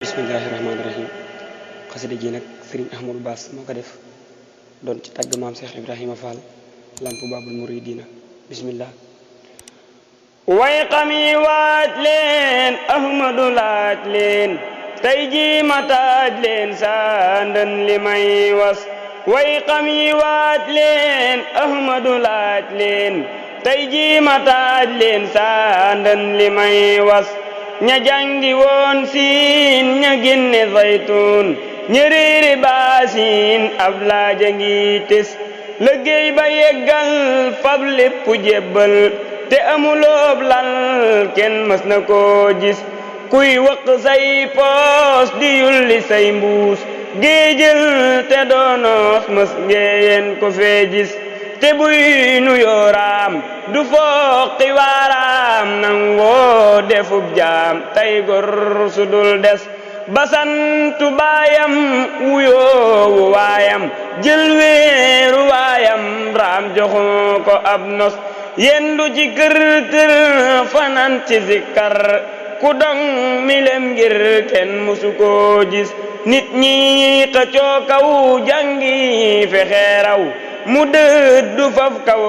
Bismillahirrahmanirrahim. Xasida gi nag Serigne Ahmadou Bass moo ko def doon ci tàgg maam Cheikh Ibrahima Fall lamp babul muridina. Bismillah. way xam yi waaj leen Ahmadu laaj leen tey ji ma taaj leen saa ndën li may was way xam yi waaj leen Ahmadu laaj leen tey ji ma taaj leen saa ndën li may was ña jàngi woon siin ña génne zaytun ña réere baasin ab laaja ngi tes liggéey ba yeggal fab lépp jébbal te amuloob lal kenn mës na koo gis kuy wëq say poos di yulli say mbuus géejël te doonoos mës ngeen ko fee gis te buy nu yooraam du fooqi waaraam nangoo defub jaam tay gor su dul des basantu baayam wuyoowu waayam jël weeru waayam raam joxu ko ab nos yendu ci kër kër fanan ci zikkar ku dong milem ngir kenn musu koo gis nit ñi xëccoo kaw jàngi fexeeraw mu dëddu faf kaw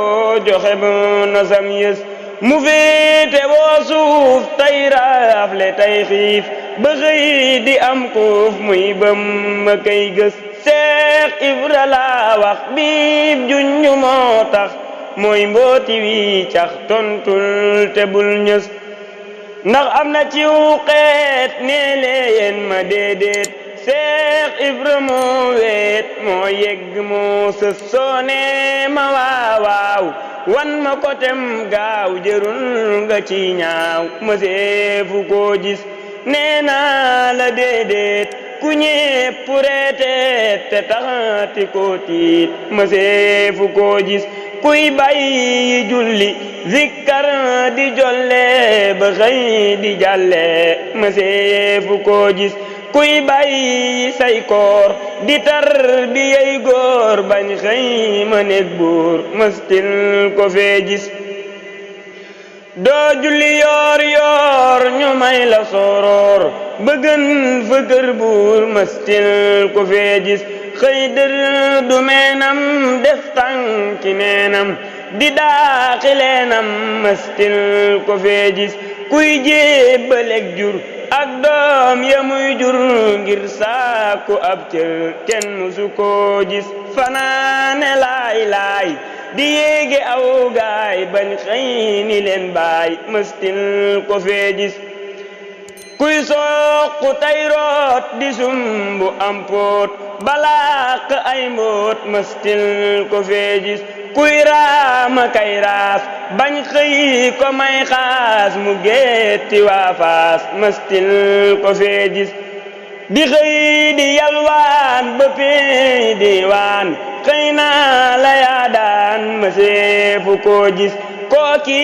joxe bu nasam yës mu féete woo suuf tay raafle tay xiif ba xëy di am kuuf muy bëm ma kay gës Seex Ibra la wax biib junju moo tax mooy mbooti wi cax tontul te bul ñës ndax am na ciw xeet nee leen ma déedéet Seex Ibra moo weet moo yegg moo sës soone ma waawaaw wan ma ko tem gaaw jërul nga ci ñaaw ma seefu koo gis nee naa la déedéet ku ñépp reeteet te taxati koo tiit ma seefu koo gis kuy bàyyi julli zikkar di jolle ba xëy di jàlle ma seefu koo gis kuy bàyyi say koor di tar bi yey góor bañ xëy ma nekk buur mëstil ko fee gis doo julli yoor yoor ñu may la soroor bëgën fa kër buur mëstil ko fee gis xëy dër du meenam def tànki neenam di daaxi leenam mëstil ko fee gis kuy jébbaleeg jur ak doom ya muy jur ngir saaku ab cër kenn musu koo gis fanaane laay laay di yéege aw gaay bañ xëy ni leen baay mëstil ko fee gis kuy sooqu tay root di sumbu am poot balaaq ay mboot mëstil ko fee gis kuy raama kay raas bañ xëy ko may xaas mu gétti waa faas mëstil ko fee gis di xëy di yalwaan ba pey di waan xëy naa la yaa daan mëseefu koo gis kooki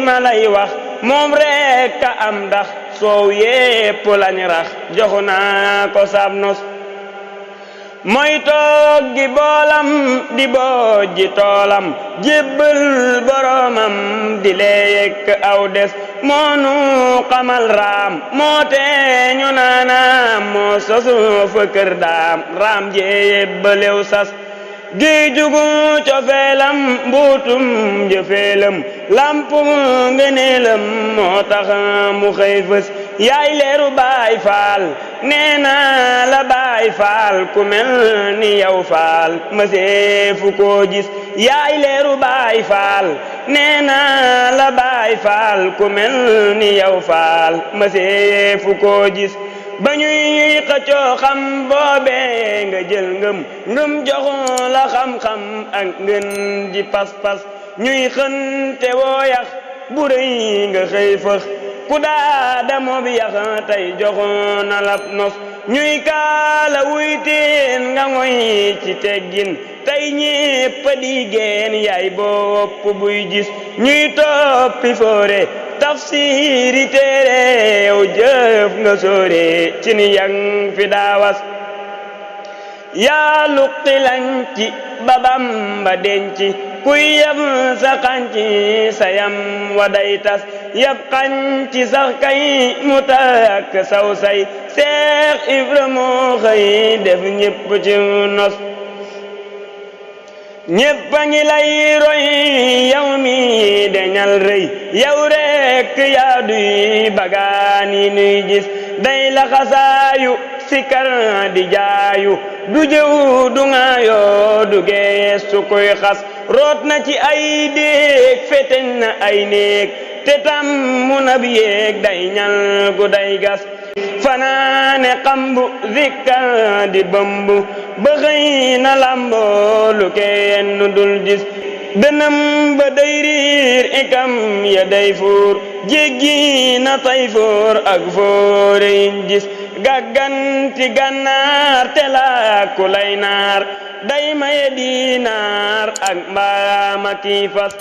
ma lay wax moom rekk a am ndax soow yépp lañ rax joxu naa ko sab nos mooy toog gi boolam di bojji toolam jébbal boromam di leeyek aw des moonu xamal raam moo teeñu naanaam moo sosu fa kër daam raam jébbalew sas géej jugu cofeelam mbuutum jëfeelam lampum ngëneelam moo tax mu xëy fës yaay leeru baay faal nee naa la baay faal ku mel ni yow faal ma seefu koo gis yaay leeru baay faal nee naa la baay faal ku mel ni yow faal ma seefu koo gis ba ñuy xëccoo xam boobee nga jël ngëm joxu la xam-xam ak ngën ji pas-pas ñuy xënte woo yax bu rëy nga xëy fëx ku daada moob yax tey joxu na lab nos ñuy kaala wuy teen nga ngoy ci teggin tey ñépp di geen yaay bopp buy gis ñuy toppi foore tafsiri téere yow jëf nga sóore ci ni yang fi daawas yaa luqi lanci ba Bamba denci kuy yab sa xanci sa yam wa day tas yab xanci sax kay mu takk saw say Seex Ibra moo xëy def ñépp ci nos ñépp a ngi lay roy yow mi deñal rëy yow rekk yaa duy bagaan yi nuy gis day la xasaayu sikar di jaayu du jëw du ŋaayoo du geestu koy xas root na ci ay déeg feteñ na ay néeg te tam mu nab yéeg day ñal gu day gas fanaane xambu zikkar di bëmbu ba xëy na lamboo lu kenn dul gis dënam ba day riir ikam ya day fuur jéggi na tay foor ak foore yin gis gàgganti gànnaar te làkku lay naar day maye diinaar ak mbaama kii fas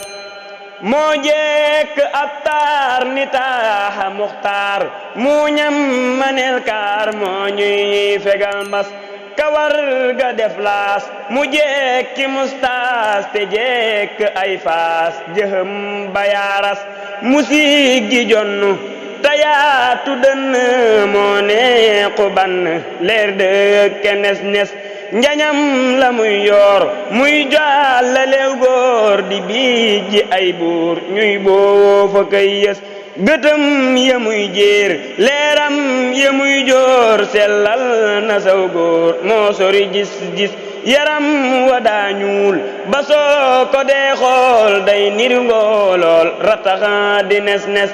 moo jekk ab taar ni taaxa muxtaar mu ñam manel kaar moo ñuy fegal mbas kawar ga def laas mu jekki mustaas te jekk ay faas jëhëm bayaaras mu siggi jonnu tayaatu dënn moo neexu bann leer dëkke nes nes njañam la muy yor muy jàllalew góor di bijji ay buur ñuy boofa kay yës gëtëm ya muy jéer leeram ya muy joor sellal na saw góor moo sori gis gis yaram wa daa ñuul ba soo ko dee xool day nir ngoolool rataxa di nes nes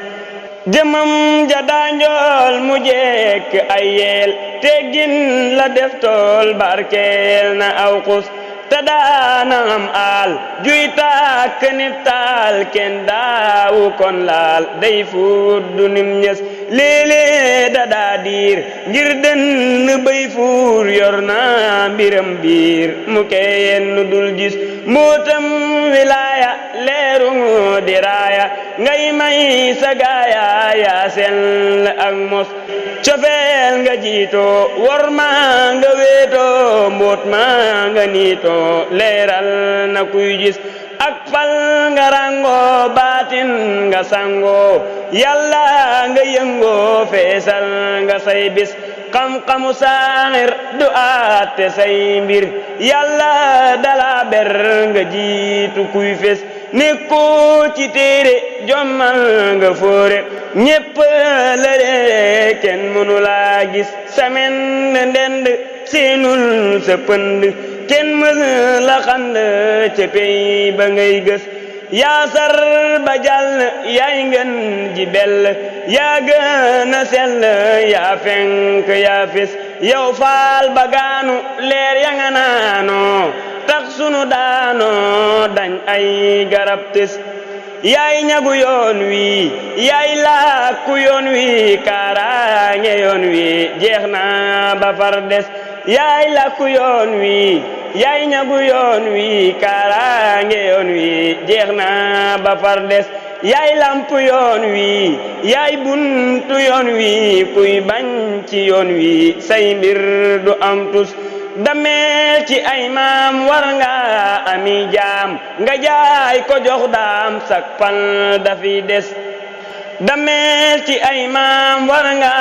jëmam ja daa njool mu jekk ay yeel teggin la def tool barkeel na aw xus te daana am aal juy tàkk nit taal kenn daawu kon laal day fuut du nim ñes léeg-léeg da daa diir ngir dënn bay fuur yor na mbiram biir mu kenn dul gis mbootam wilaaya leeru diraaya ngay may sa gaaya yaa sell ak mos cofeel nga jiitoo wor ma nga wéetoo mboot ma nga niitoo leeral na kuy gis ak fal nga rangoo baatin nga sangoo yàlla nga yëngoo feesal nga say bis xam-xamu saaxir du àtte say mbir yàlla dala ber nga jiitu kuy fes nekkoo ci téere jommal nga foore ñépp la reere kenn mënu laa gis samen ndend seenul sa pënd kenn mës la xand ca pey ba ngay gës yaa sar ba jàll yaay ngeen ji bell yaa gën a sell yaa fenk yaa fes yow faal ba gaanu leer ya nga naanoo tax sunu daanoo dañ ay garab tes yaay ñagu yoon wi yaay làkku yoon wi kaaraange yoon wi jeex na ba far des yaay làkku yoon wi yaay ñagu yoon wi kaaraange yoon wi jeex na ba far des yaay lamp yoon wi yaay buntu yoon wi kuy bañ ci yoon wi say mbir du am tus dameel ci ay maam war nga ami jaam nga jaay ko jox daam sak pal dafi des dameel ci ay maam war nga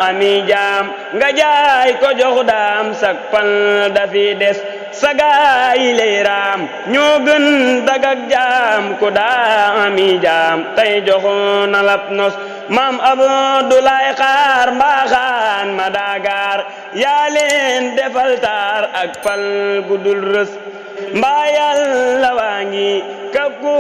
ami jaam nga jaay ko jox daam sak pal dafi des sagaay lay raam ñoo gën dagak jaam ku daa ami jaam tey jox na lap nos maam Abdoulaye Xaar mbaaxaan ma daagaar yaa leen defal taar ak pal gudul rës mbaa yàlla waa ngi kakku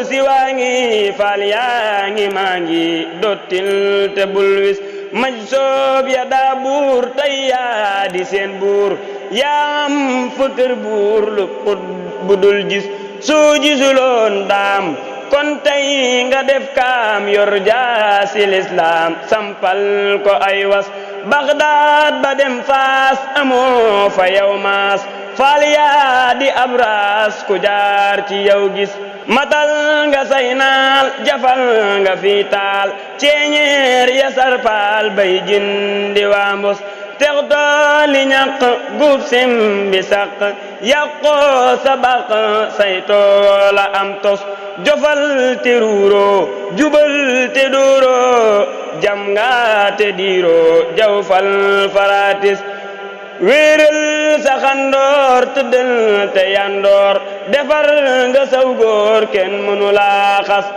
si waa ngi fal yaa ngi maa ngi dottil te bul wis maj soob ya daa buur tey yaa di seen buur yaa am fëkkër buur lu xut budul gis soo gisuloon daam kon tey nga def kaam yor jaasi lislaam sampal ko ay was Bagdaad ba dem Faas amoo fa yow maas faal yaa di abraas ku jaar ci yow gis matal nga say naal jafal nga fi taal ceeñeer ya sarpaal bay jindi waa mbos tex dooli ñaq guub sim bi saq yàqoo sa baq saytoo la am tos jofal te ruuroo jubal te dóoroo jam nga te diiroo jaw fal faratis wéeral sa xandoor tëddal te yandoor defar nga saw góor kenn mënu laa xas